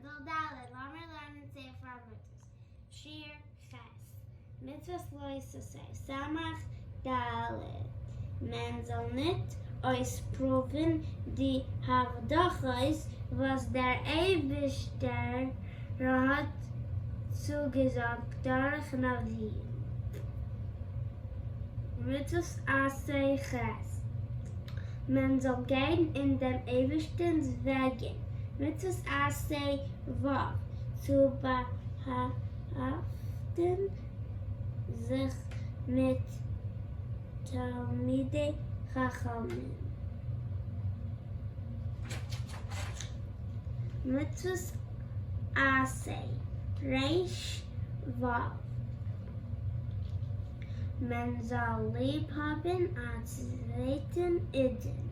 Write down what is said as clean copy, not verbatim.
מענדל ד', לאמיר לערנען ספר המצוות, שיעור ח', מצוות לא תעשה, סמך ד', מען זאל ניט אויספרואוון די הבטחות וואס דער אייבישטער האט צוגעזאגט דורך נביאים. מצוות עשה ח', מען זאל גיין אין דעם אייבערשטנ'ס וועגן, מצוות עשה ו', צו באהאפטן זיך מיט תלמידי חכמים. מצוות עשה ר' ו', מען זאל ליב האבן א צווייטן אידן.